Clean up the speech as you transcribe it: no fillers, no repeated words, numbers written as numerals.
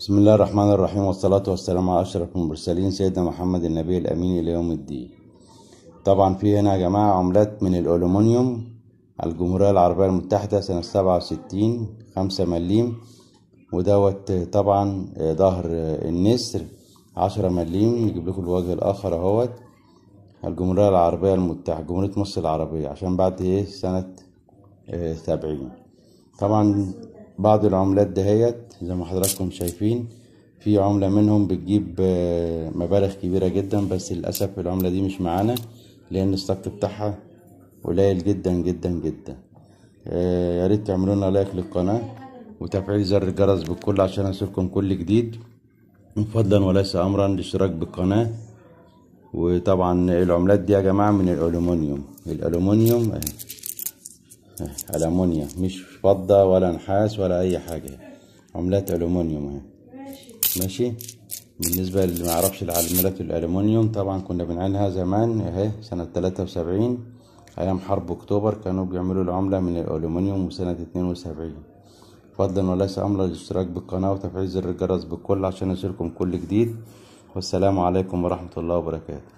بسم الله الرحمن الرحيم، والصلاة والسلام على أشرف المرسلين سيدنا محمد النبي الأمين إلى يوم الدين. طبعا في هنا يا جماعة عملات من الألومنيوم على الجمهورية العربية المتحدة سنة 67، 5 مليم، ودوت طبعا ظهر النسر 10 مليم. نجيب لكم الوجه الآخر اهوت، الجمهورية العربية المتحدة، جمهورية مصر العربية، عشان بعد ايه سنة 70. طبعا بعض العملات دهيت زي ما حضراتكم شايفين، في عملة منهم بتجيب مبالغ كبيرة جدا، بس للأسف العملة دي مش معانا لأن الصك بتاعها قليل جدا جدا جدا. يا ريت تعملوا لنا لايك للقناة وتفعيل زر الجرس بالكل عشان يوصلكم كل جديد، فضلا وليس أمرا الاشتراك بالقناة. وطبعا العملات دي يا جماعة من الألومنيوم، الألومنيوم اهي، ألمونيا، مش فضة ولا نحاس ولا أي حاجة، عملات ألومنيوم اهي. ماشي. بالنسبة اللي معرفش العملات الألومنيوم، طبعا كنا بنعينها زمان اهي سنة 73 أيام حرب أكتوبر، كانوا بيعملوا العملة من الألومنيوم، وسنة 72. فضلا وليس أمرا الاشتراك بالقناة وتفعيل زر الجرس بالكل عشان يوصلكم كل جديد. والسلام عليكم ورحمة الله وبركاته.